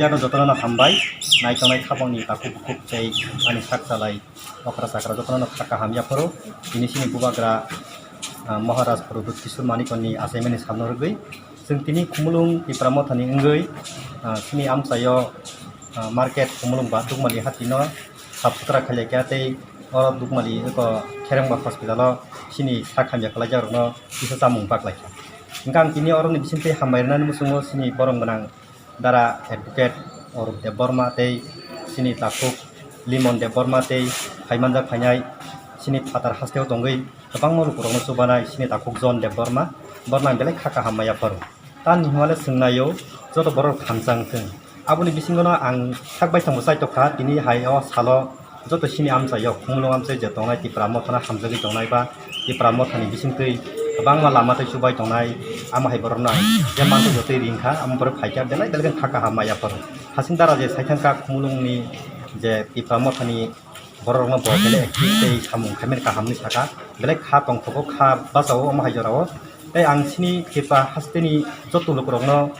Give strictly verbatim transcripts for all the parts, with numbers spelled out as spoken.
Yang jotono hambai, naitongnai khabangni takhuk bukhuk tei ani sak salai okra chakra jotono kha kaham yapharo. Tini chini bubagra, ah, Maharaj Pradyut Kishore Manikni achaimani salno rwgwi chwng tini Khumulwng Tipra Mothani wngwi, ah, chini amchaio, ah, market Khumulwng ba Dukmali hatino sap sutra khailai kha tei oro Dukmali eko Kherengba hospital o chini sak hamya khlaijak rokno kisa chamung baklai kha. Hwnkhe ang tini oroni bisingtwi hambai rwnani muchungo chini borom gwnang Dara Advocate Arup Debbarma tei chini takhuk Limon Debbarma tei phaimanjak phainai chini phatar hasteo tongwi kwbangma lukurokno chubanai chini takhuk John Debbarma, borno ang belai kha kaham maya pharo. Tamni hwnmale chwngnaio joto borok thansa wngthung. Aboni bisingono ang sak baithangbo chaitokha, tini hai o salo joto chini amchaio Khumulwng amchai je tongnai Tipra Mothano hamjagwi tongnai ba Tipra Mothani bisingtwi kwbangma lama tei chubai tongnai, amo hai borokno ang je manthok jotoi ringkha, amo borok phaikha belai belai khe kha kaham maya pharo. Hasing dara je saithangkha Khumulwngni je Tipra Mothani bororokno bo belai active tei samung khaimani kaham hinwi sakha, belai kha tongthogo, kha bachao omo hai jorao. Tei ang chini Tripura hasteni joto lukurokno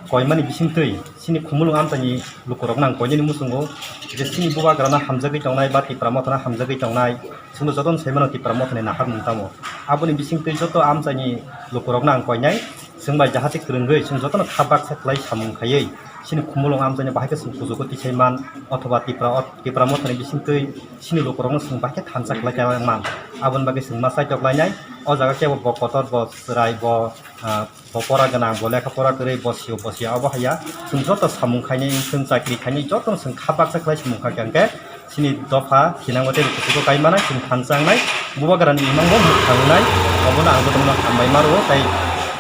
koimani bisingtwi chini Khumulwng amchaini lukurokno ang koinani muchungo je chini bubagrano hamjagwi tongnai ba Tipra Mothano hamjagwi tongnai, chwngno jotono sai mano Tipra Mothani naharmung tamo. Aboni bisingtwi joto amchaini lukurokno ang koinai, chwng bai jahate kwrwngwi chwng jotono kha baksa khlai samung khaiwi chini Khumulwng amchaini bahai khe chwng kuchugo tisai man, othoba Tipra, Tipra Mothani bisingtwi chini lukurokno chwng bahai khe thansa khlai kha man. Aboni bagwi chwng ma chaitok lainai, o jaga kebo bo kotor, bo chwrai, bo, ah, bo pora gwnang, bo lekha pora kwrwi, bo sio, bo sio, abo haiya. Chwng joto samung khainai, chwng chakri khainai, jotono chwng kha baksa khlai samung kha khe, hwnkhe chini dopha thinango tei kuchugo kai manai, chwng thansa wngnai, bubagrani imangbo mwkha wngnai, obono ang jotono hambai ma rwo, tei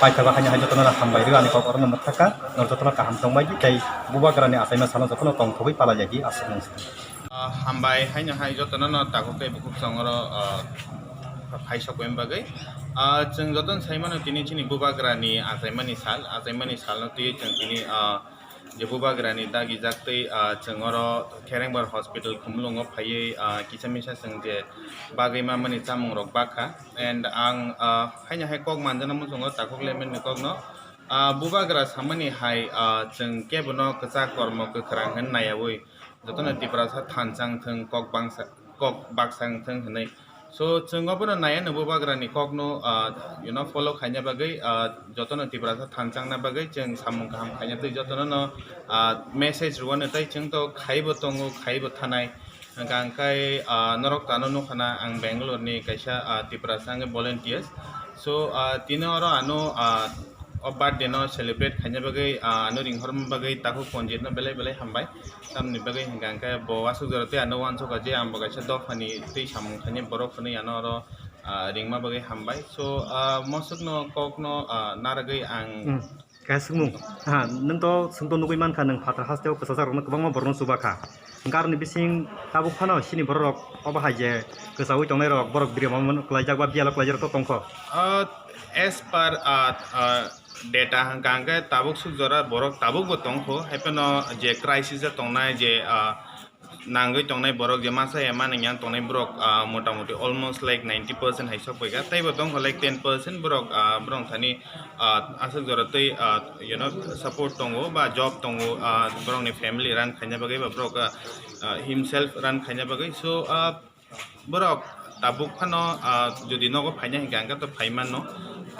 paithago haino hai jotono hambai rw, ani kok orono mwthaka, norok jotono kaham tongbai di, tei bubagrani achaima salo jotono tongthogwi palai lai di, aswk nung. Ah, hambai haino hai jotono no takhuk tei bukhuk chwng oro, ah, phai sokbaini bagwi. Ah, chwng jotono sai mano tini chini bubagrani achaimani sal, achaimani salno twiwi chwng tini, ah, je bubagrani dagijak tei, ah, chwng oro Kherengbar Hospital Khumulwngo phaiwi, ah, kisa misa chwng je bagwi mamani chamungrok bakha. And ang, ah, haino hai kok manjana muchungo takhuk lemani kokno, ah, bubagra samani hai, ah, chwng kebono kwchak kormo kwkhwrang hwn naiyaui jotono Tiprasa thansa wngthwng, kok bangsa, kok baksa wngthwng hwnwi. So, chwng obono naiya no bubagrani kokno, ah, you know, follow khaina bagwi, ah, jotono Tiprasa thansa wngna bagwi chwng samung kaham khaina twi jotono no, ah, message rwano tei chwng to khaibo tongo, khaibo thanai. Hwnkha hwnkhe, ah, norok tano nukha na ang Bangalore ni kaisa, ah, Tiprasa wngwi volunteers. So, ah, tini oro ano, ah, o birthday no celebrate khaina bagwi, ah, ano ringhorma bagwi takhuk Ponjit no belai belai hambai. Tamni bagwi hwnkha hwnkhe bo aswk jora tei ano uansukha je ang bo kaisa dophani twi samung khainai borok hwnwi ano oro, ah, ringma bagwi hambai. So, ah, moswkno kokno, ah, narwgwi ang Hmm. Kaisa swngmung. Ha, nwng to swngto nugwi mankha, nwng phatar hasteo kwchajak rokno kwbangma borokno chuba kha. Hwnkhe aroni bising tabuk phano chini bororok obo hai je kwchaui tongnai rok, borok biriman kwlaijak ba biyalo kwlaijak rok to tongkho. Ah, as per, ah, ah, data hwnkha hwnkhe tabuk swk jora borok tabukbo tongkho, hai phano je crisis o tongnai je, ah, nangwi tongnai borok je masa ya manwi yang tongnai borok, ah, motamoti almost like ninety percent hai sok paikha, teibo tongkho like ten percent borok, ah, borok thani, ah, aswk jora tei, ah, you know, support tongo ba job tongo, ah, borokni family run khaina bagwi ba borok, ah, ah, himself run khaina bagwi. So, ah, borok tabuk phano, ah, jodi nogo phaina hwnkha hwnkhe to phai mano.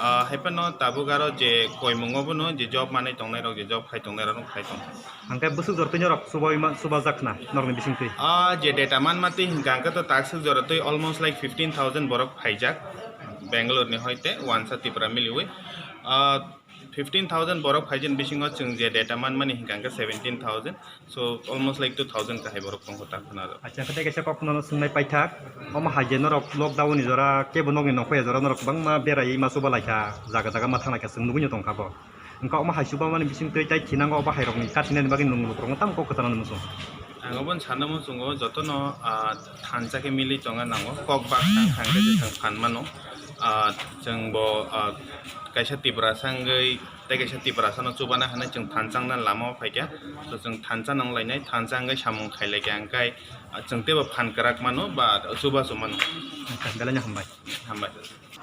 Ah, hai phano tabuk aro je koimungo bono je job manwi tongnai rok, je job khai tongnai rok khai tong. Hwnkhe bwswk jora twi norok chubaui ma-, chubajak khna norokni bisingtwi? Ah, je data manma twi hwnkha hwnkhe to takswk jora twi almost like fifteen thousand borok phaijak Bangalore ni hoite wansa Tipra miliui. Ah, fifteen thousand borok phaijani bisingo chwng je data manmani hwnkha hwnkhe seventeen thousand. So, almost like two thousand kahai borok tongkho ta khna rok. Acha, hwnkhe tei kaisa kok no swngnai paithak. Omo hai je norok lockdown ni jora kebo nokni nokho ya jora norok kwbangma beraiwi ma chuba laikha, jaga jaga ma thang laikha, chwng nugui no tongkha bo. Wngkha omo hai chubamani bisingtwi tei thinango obo hairokni kathinani bagwi nwng lukurokno tamo kok kwchanani muchung? Ang obono sana muchungo jotono, ah, thansa khe milwi tongna nango, kok baksa wngkha hwnkhe je chwng phan mano. Ah, chwng bo, ah, kaisa Tiprasa wngwi tei kaisa Tiprasano chubana hwnwi chwng thansa wngna lama o phaikha. So chwng thansa nang lainai, thansa wngwi samung khai laikha hwnkhe, ah, chwng teibo phan kwrak mano ba chubachu mano. Belai no hambai. Hambai.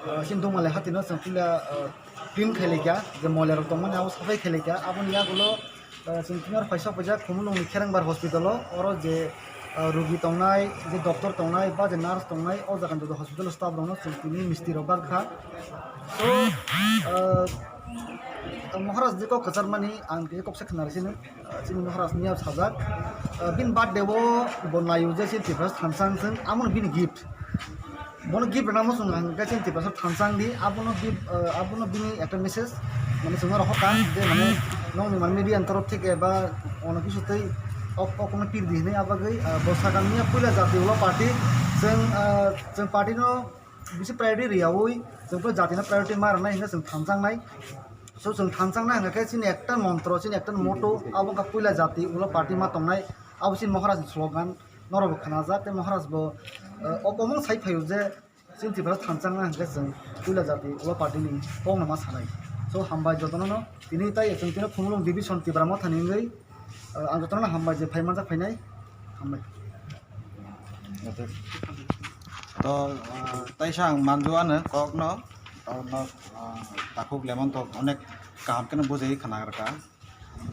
Ah, chini Dukmali hatino chwng puila, ah, clean khailai kha, je moila rok tongmani abo saphai khailai kha, aboni yagulo Ah, chwng tini oro phaisa paijak Khumulwngni Kherengbar hospital-o, oro je, ah, rugi tongnai, je doctor tongnai, ba je nurse tongnai, o jaga ni joto hospital staff rokno chwng tini misti rok bak kha. So, ah, Maharaj je kok kwchar mani ang tini kok se khna rw sini, ah, chini Maharaj ni sajak. Ah, bini birthday o bo naio je chini Tiprasa thansa wng thung, amo no bini gift. Bono gift rwna muchung ang khe chini Tiprasa thansa wng di, abono gift, ah, abono bini ekta message, mane chwng norok hoka je mane nokni mane media ni torof theke ba ono kisu tei ok, ok no pir di hinwi, abagwi, ah, bo sakha mia puila jati ulo party, chwng, ah, chwng party no bisi priority riyaui chwng puila jati no priority ma rwnai hinwi chwng thansa wngnai. So chwng thansa wngnai hwnkhe chini ekta montro, chini ekta motto, abo wngkha puila jati ulo party ma tongnai, abo chini Maharaj ni slogan. Norokbo khnajak tei Maharaj bo, eh, o komon sai phaio je chini Tiprasa thansa wngna hwnkhe chwng puila jati ulo party ni kok no ma sanai. So hambai jotono no tini tai chwng tino Khumulwng division Tipra Motha ni wngwi, eh, ang jotono no hambai je phai manjak phainai. Hambai. To, eh, taisa ang manju ano kok no, kok no, eh, takhuk lemon to onek kaham khe no bujai khna rwkha.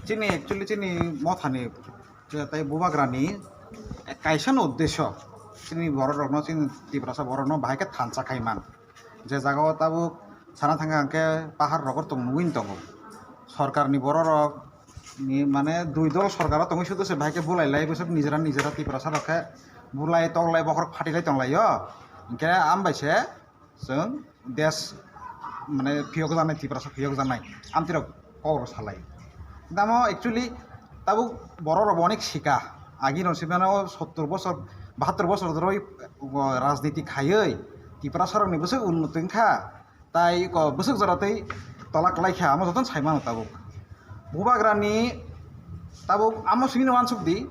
Chini actually chini Motha ni tei Bubagra ni kaisa no uddesho, chini borok rok no, chini Tiprasa borok no bahai khe thansa khai man. Je jaga o tabuk sana thang khe pahar rok tong nugwi tongo. Sorkar ni borok rok ni mane dui dol sorkar o tongwi sudu se bahai khe bulai lai bwswk nijera nijera Tiprasa rok khe bulai toklai bokhorok phatilai tonglaio. Hinkhe ambai se chwng desh mane phiyok jaknai, Tiprasa phiyok jaknai amtwi rok kok rok salai. Tamo actually tabuk borok rok bo onek sika, agi no sibano sottor bosor, bahattor bosor dhorwi rajniti khaiwi Tiprasa rok ni bwswk unnoti wngkha, tai ko bwswk jora tei tola kwlai kha, amo jotono sai mano tabuk. Bubagra ni tabuk amo simi no uansuk di,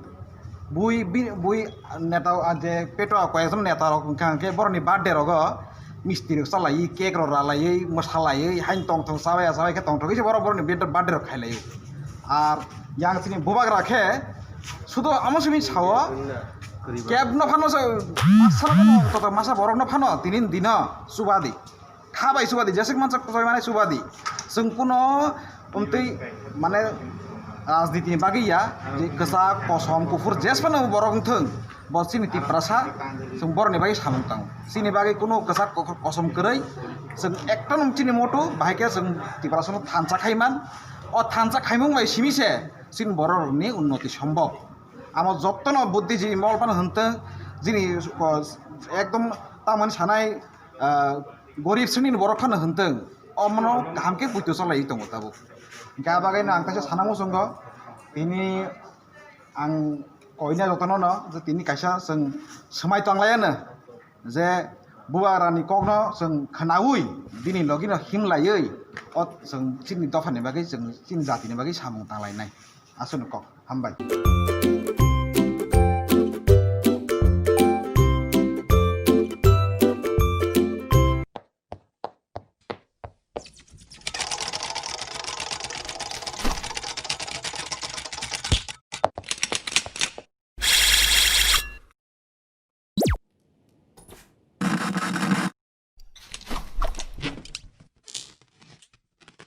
bui bi-, bui neta, ah, je peto koi ekjon neta rok wngkha hwnkhe borok ni birthday rogo misti rok chalaiwi, cake rok ralaiwi, mwsalaiwi, haino tongthok chabai chabai khe tongthok se borok borok ni birthday rok khailaiwi. Ar yang chini Bubagra khe sudu amo simi sao, cake no phano se masa no phano, toto masa borok no phano tini dino chubadi. Kha bai chubadi, jeswk mansa kosoi mane chubadi. Chwng kuno umtwi mane rajniti ni bagwi ya, je kwchak, kosom, kuphur, jesphano borok wngthwng, bo chini Tiprasa, chwng borokni bagwi samung tango. Chini bagwi kuno kwchak, ko-, kosom kwrwi, chwng ekta nung chini moto, bahai khe chwng Tiprasano thansa khai man. O thansa khaimung bai simi se chini borok rokni unnoti sombhob. Amo jottono buddhijibini mol phano hwntwng, jini, o, ekdom tamoni sanai, ah, gorib sreni borok phano hwntwng, omono kaham khe buito chalaiwi tongo tabuk. Hinkhe a bagwino ang kaisa sana muchungo, tini ang koina jotono no je tini kaisa chwng swmai tonglaiyano je Bubagrani kokno chwng khwnaui bini logino himlaiwi o chwng chini dophani bagwi, chwng chini jatini bagwi samung tanglainai. Aswkno kok. Hambai.